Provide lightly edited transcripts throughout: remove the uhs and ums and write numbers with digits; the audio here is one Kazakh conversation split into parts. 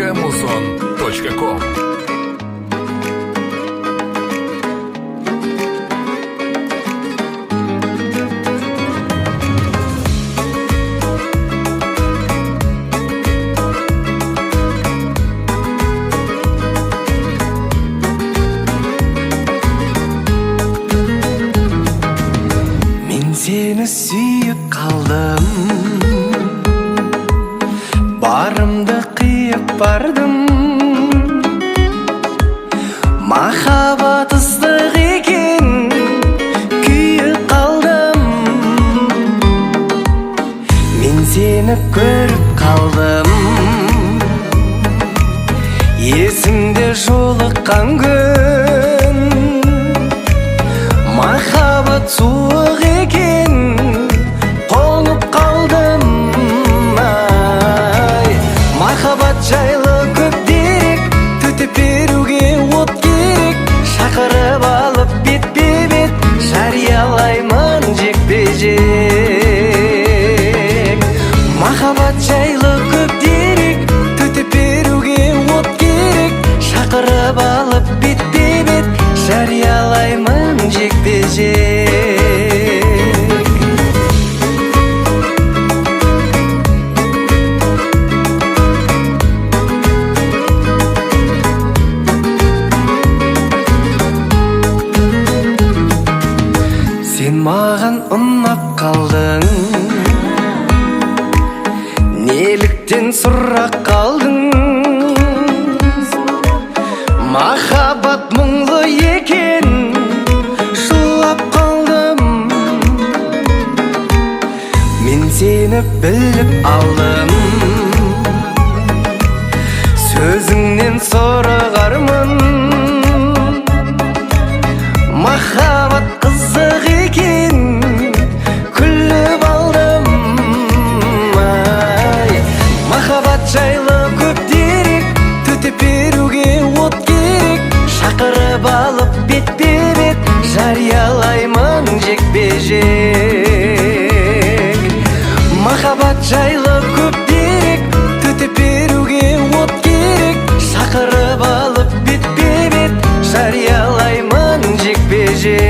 djmuzon.com. Мен сені сүйіп қалдым, барымды қиып бардым. Махаббат ыстық екен, күйіп қалдым. Мен сені көріп қалдым, есімде жолыққан күн. Махаббат суық екен, қонып қалдым. Ай, махаббат жайлы көп дерек, төтеп беруге от керек. Шақырып алып бетпе бет, жариялаймын жекпе жек. Махаббат жайлы көп дерек, төтеп беруге от керек. Шақырып алып бетпе бет, жариялаймын жекпе жек. Сен маған ұнап қалдың, неліктен сұрақ қалдың? Махаббат мұңлы екен, жылап қалдым. Мен сені біліп алдым, сөзіңнен сорығармын. Махаббат қызық екен, күліп алдым. Ай, махаббат жайлы көп дерек, төтеп беруге от керек. Шақырып алып бетпе бет, жариялаймын жекпе жек. Махаббат жайлы көп дерек, төтеп беруге от керек. Шақырып алып бетпе бет, жариялаймын жекпе жек.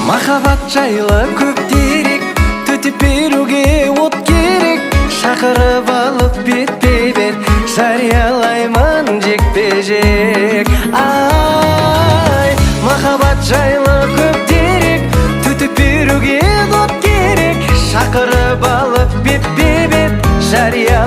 Махаббат жайлы көп дерек, төтеп беруге от керек. Шақырып алып бетпе бет, жариялаймын жекпе жек. Ай, махаббат жайлы көп дерек, төтеп беруге от керек. Шақырып алып бетпе бет, жария